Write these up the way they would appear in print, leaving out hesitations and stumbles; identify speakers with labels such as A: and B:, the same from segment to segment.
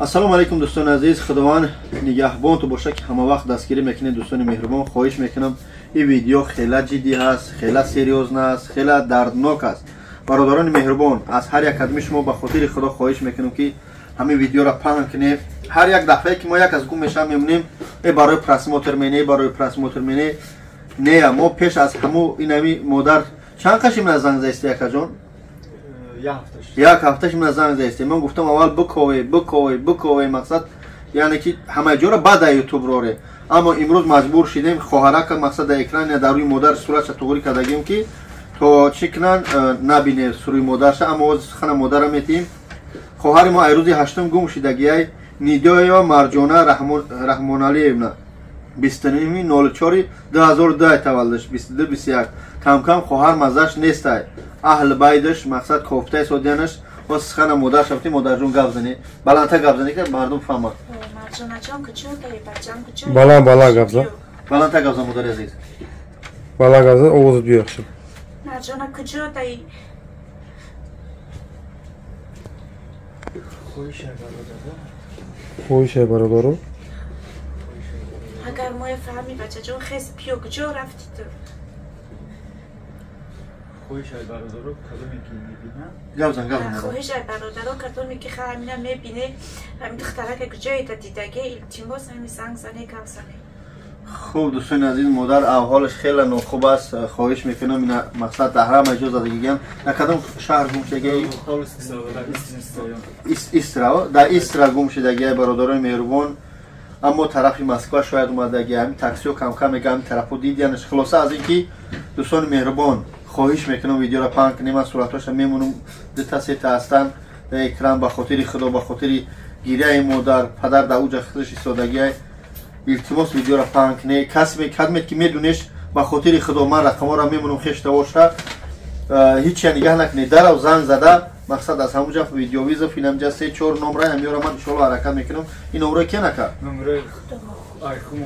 A: Ассалому алайкум дӯстони азиз, Худованд нигаҳбон ту боша ки ҳама вақт дастгирӣ мекунед. Дӯстони меҳрубон, хоҳиш мекунам, ин видео хела ҷиддӣ ҳаст, хела серьёзно аст, хела дарднок аст. Бародарони меҳрубон, аз ҳар як қадми шумо ба хотири Худо хоҳиш мекунам ки ҳамин видеоро паҳн кунед. Ҳар як дафъае ки мо як аз гум мешавам, мемонем, э барои просмотр мене, барои просмотр мене. Не, мо пеш аз ҳаму ин ҳами модар чанд қашим на занг заисте, акаҷон? Як ҳафташ мина занг заисте. Ман гуфтам аввал бикове, бикове, бикове, мақсад яъне ки ҳама ҷоро баъд дар ютуб роре. Аммо имрӯз маҷбур шидем, хоҳарака мақсад дар экран я дар рӯи модар суратша туғрӣ кардагим ки то чӣ кунанд, набине суруи модарша. Аммо оз сухана модара метиҳем. Хоҳари мо ай рӯзи ҳаштум гум шидагиай, Нидоева Марҷона Раҳмоналиевна, 29.04.2002 таваллудш, 22-21. Камкам хоҳар маззаш нестай, аҳл байдаш мақсад кофтаи содиянаш. Боз сухана модар шавти, модарҷон гап зане, баландтар гап зане ки мардум фаҳмад.
B: Баланд баланд гап зан.
A: Баландтар гап зан, модари азиз.
B: Баланд гап зан, овозат биёхши.
C: Марҷона куҷодаи?
B: Хоҳишай бародаро.
C: Агар моя фаҳми, бачаҷон, хес пиё, куҷо рафти ту?
D: Хоҳишай бародаро, кадоме ки мебинанд.
A: Гап зан, гап зан.
C: Хоҳишай бародаро, кадоме ки ҳамина мебине, ҳамин духтарака куҷоеда дидаге, илтимос, ҳами занг зане, гап зане.
A: Хуб, дӯстони азиз, модар аҳволаш хеле нохуб аст. Хоҳиш мекунам, ина мақсад даҳрама иҷоза дагигам. Дар кадом шаҳр гум шудагиай? Истра, дар Истра гум шудагиай, бародарони меҳрубон. Аммо тарафи Москва шояд омадаги, ҳамин таксиҳо камкам мега, ҳамин тарафҳо дидиянаш. Хулоса аз ин ки дӯстони меҳрубон, хоҳиш мекунам, видеоро паҳн кунем. Ман суратҳоша мемонам, дута сета ҳастанд дар экран. Ба хотири Худо, ба хотири гиряи модар, падар дар уҷа худаш истодагиай, илтимос, видеоро паҳн кунед. Касме кадмед ки медунеш, ба хотири Худо, ман рақамҳоро мемонам, хештавоша ҳичя нигаҳ накунед, дарав занг зада мақсад аз ҳамуҷа видеовызов инамҷа се чор номра ҳамёра ман иншоалло ҳаракат мекунам. Ин номро ке накард?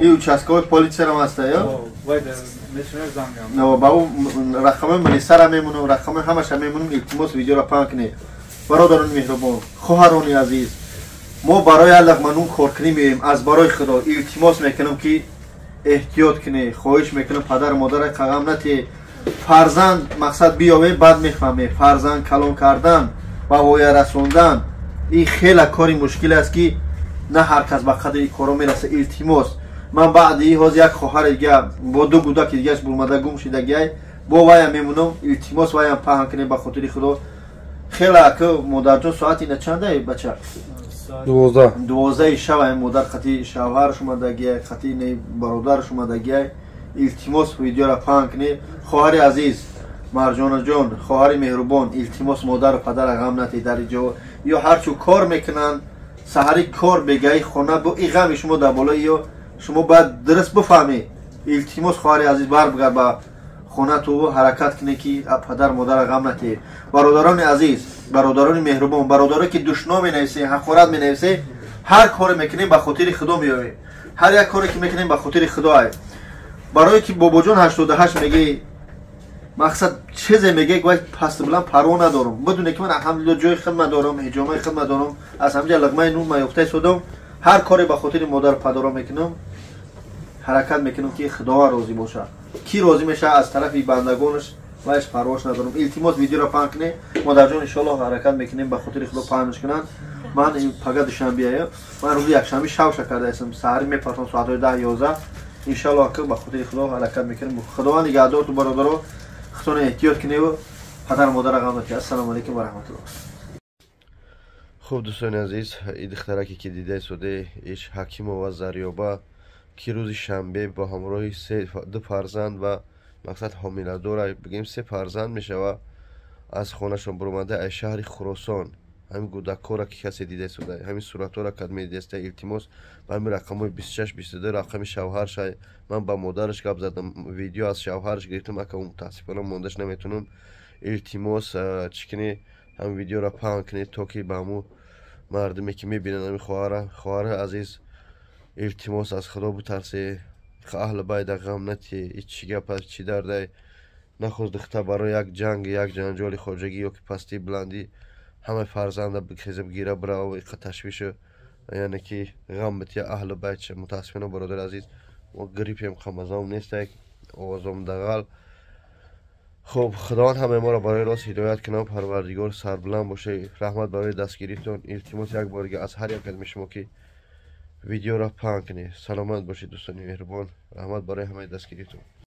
A: И участковой полицияам ҳаста ё ба ӯ рақамҳои милисара мемонам, рақамҳои ҳамаша мемонам. Илтимос, видеоро паҳн кунед. Бародарони меҳрубон, хоҳарони азиз, мо барои як луқма нун коркунӣ меоем. Аз барои Худо илтимос мекунам ки эҳтиёт кунед. Хоҳиш мекунам, падару модара қағам натиҳед. Фарзанд мақсад биёве, баъд мефаҳме. Фарзанд калон кардан, ба воя расондан ин хеле кори мушкил аст ки на ҳар кас ба қадри ин коро мерасад. Илтимос, ман баъди ин ҳозир як хоҳари дига бо ду гудаки дигаш бурмада гум шидагиай, бо ваям мемонам. Илтимос, ваям паҳн кунед ба хотири Худо. Хеле ака модарҷон, соати ина чанда, бача?
B: 12.
A: 12-и шаб ай модар қати шавҳараш омадагиай, қати ин бародараш омадагиай. Илтимос, видеоро паҳн кунед. Хоҳари азиз Марҷонаҷон, хоҳари меҳрубон, илтимос, модару падара ғам натиҳед. Дар ҷо ё ҳарчу кор мекунанд, саҳари кор бегаи хона бо и ғами шумо дар болои ё шумо бояд дуруст бифаҳмед. Илтимос, хоҳари азиз, барбигар ба хонату, ҳаракат кунед ки падар модара ғам натиҳед. Бародарони азиз, бародарони меҳрубон, бародарое ки душно менависед, ҳақорат менависед, ҳар коре мекунем ба хотири Худо меоем. Ҳар як коре ки мекунем ба хотири Худо ай. Барое ки бобоҷон 88 мегӣ, мақсад чизе мегӯ, вай пасту баланд парво надорам. Бидуне ки ман алҳамдулилло ҷои хидмат дорам, ҳиҷомаи хидмат дорам, аз ҳамҷа луқмаи нун ман ёфта истодам. Ҳар коре ба хотири модару падаро мекунам, ҳаракат мекунам ки Худованд розӣ бошад. Кӣ розӣ мешавад аз тарафи бандагонаш, вайш парвош надорам. Илтимос, видеоро паҳн кунед. Модарҷон, иншоалло ҳаракат мекунем, ба хотири Худо паҳнш кунанд. Ман пага душанбеая, ман рӯзи якшанбе шавша кардаастам, саҳарӣ мепартам соатҳои 10-11. Иншоалло ки ба хотири Худо ҳаракат мекунем. Худованд нигаҳдорту, бародаро, худтон эҳтиёт куневу падару модара ғам натиҳед. Ассалому алайкум ва раҳматуллоҳ.
E: Хуб, дӯстони азиз, ин духтараке ки дидаи соде, иш Ҳакимова Зарёба, ки рӯзи шанбе бо ҳамроҳи ду фарзанд ва мақсад ҳомиладора, бигем се фарзанд мешава, аз хонашон баромада аз шаҳри Хуросон. Ҳамин гудакҳоро ки касе дида истода, ҳамин суратҳоро кад медидаста, илтимос, ба ҳамин рақамҳои 26, 22 рақами шавҳарша. Ман ба модараш гап задам, видео аз шавҳараш гирифтам, ака мутаассифона мондаш наметунам. Илтимос, чӣ кунӣ, ҳамин видеоро паҳн кунед, то ки ба ҳамун мардуме ки мебинанд ҳамин хоҳара. Хоҳари азиз, илтимос, аз Худо битарсе, аҳли байда ғам натиҳ. Ин чӣ гап аст, чӣ дардай? Нахост духта барои як ҷанг, як ҷанҷоли хоҷагӣ ё ки пастии баландӣ ҳамаи фарзанда бихеза, бигира, бирава, иқа ташвишу Яъне ки ғам бития аҳлу байтша. Мутаассифона, бародари азиз, мо гриппем, қамазом нестак, овозом дағал. Хуб, Худованд ҳамаи моро барои рост ҳидоят кунад, Парвардигор, сарбуланд бошед. Раҳмат барои дастгиритон. Илтимос як борига аз ҳар як аз шумо, ки видеоро паҳн кунед. Саломат бошед, дӯстони меҳрубон. Раҳмат барои ҳамаи дастгиритон.